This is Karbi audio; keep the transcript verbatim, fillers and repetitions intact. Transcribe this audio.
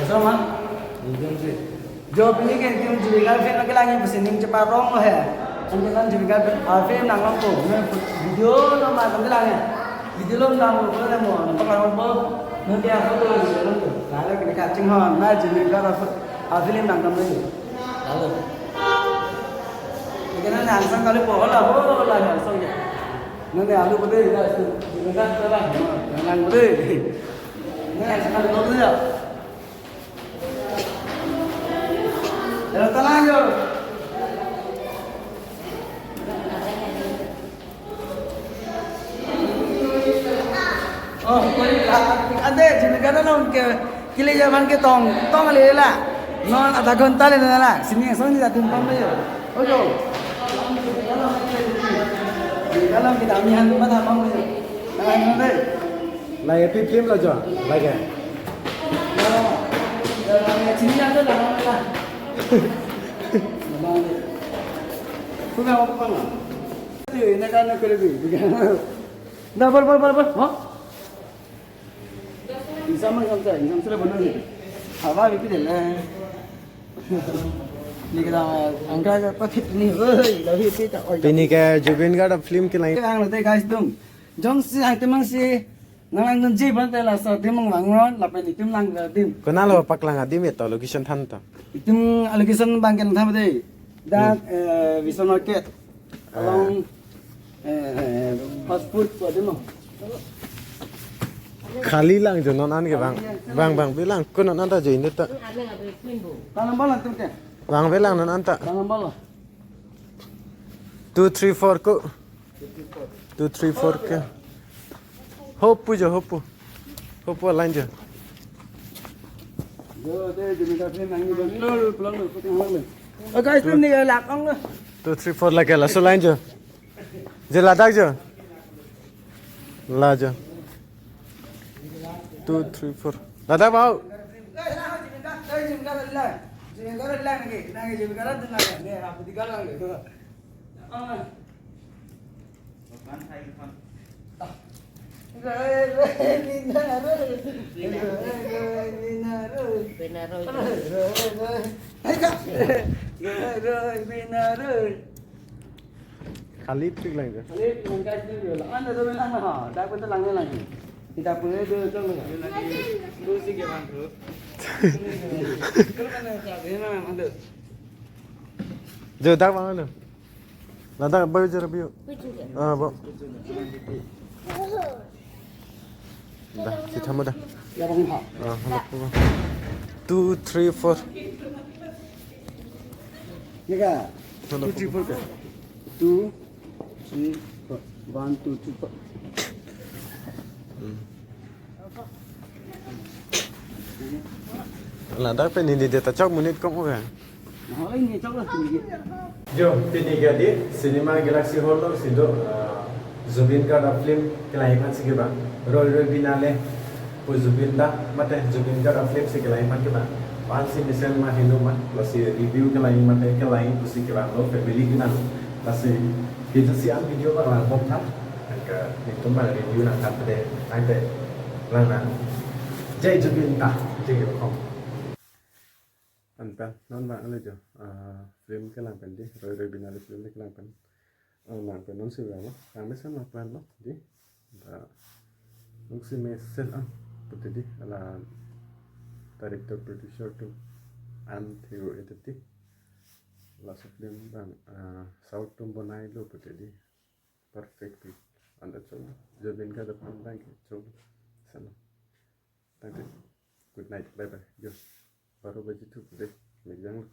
Roma? Jom si. Jo, pini ke tim Jubilee film kelang pusi ning cheparong lo he. Anke non Jubilee film, ah, film nang nangpo. Video lo ma, nanti lang ya. Video lo nang mo, mo, mo, mo, mo. Nanti aku tuh, nanti aku tuh. Lalu kita kacing hon, na Jubilee film, ah, film nang nangpo. Lalu. Ikan nang sang kali po, hola, hola, hola, sang ya. Nanti alu putih, ya, itu. Jubilee film, nang putih. Nang sang kali po ya. Hello, talang yo. Oh, ante, Jubilee film along ke, kile jaman ke tong, tong le la. Non adha ghonta le na la. Sini song ni atum pam yo. Ojo. Kalau kita mihan mana pam yo. Talang yo deh. Lagi film lo jo, lagi. Dah, bol, bol, bol, bol. Hah? Insam, insam, insam, sudah benar ni. Apa bikin deh? Ni kita angka apa fit ni? Oi, dah fit tak? Oi, pini ke Zubeen Garg film kelang. Kita ang nanti guys dong. Jongsi item angsi nang lang nunji bante laso adim nang vangnon lapen itum lang adim. Konat lo paklang adim ya to location than to. Itum location bang ken tham de. Dak, eh, Vishal Market. Along, eh, eh, fast food ko adim lo. Khali lang jo non an ke bang. Bang bang bilang ko non an ta jo inut ta. Tanam bala tum ke. Bang bilang non an ta. Tanam bala. Two three four ko. Two three four ke. Hopu jo, hopu. Hopu line jo. Oh, guys, ini lak ong. Two three four lake laso line jo. Je ladak jo. La jo. Two three four. Ladak bau. Khali pik lang ke. Khali pik lang ke, sini dulu. Anda dulu lang, ha. Dak pun lang lang. Kita pun dulu dulu. Dulu si ke bang dulu. Kalau mana sa, ini memang ada. Jo dak bang lo. Ladak bayu jara biu. Ah, bo. Dah, kita mau dah. Ya, bang, ha. Ah, halo, halo. Two, three, four. Ya, Kak? Halo, two, three, four, Kak. Two, three, four. One, two, three, four. Hmm. Ladak pen neli data chok monit kong ove. Jo, pini ke adi cinema Galaxy Hall lo si do, ah, Zubeen Garg a film kelang aphan si kevang. Roi Roi Binale pu Zubeen da, mate Zubeen Garg a film si kelang aphan kevang. Pan si mesen ma heno ma, lasi review kelang mate kelang pusi kevang lo family kelang. Lasi video si an video bang lang bok tha. Anke netum bang review nang kap de, nang de, lang nang. Jai Zubeen ta, jai Rokom. Anpen, non bang ale jo, ah, film kelang pen di, Roi Roi Binale film kelang pen. Oh, nang pen non si bang lo, nang mesen nang plan lo, di. Da, nung si mesen ang, pute di, ala director producer atum an theo ete di. Laso film bang, ah, South atum bonai lo pute di. Perfect film. Anda chok. Zubeen Garg a film bang ke chok. Sana. Thank you. Good night. Bye bye. Yo. Baro baji thu deh. Megang.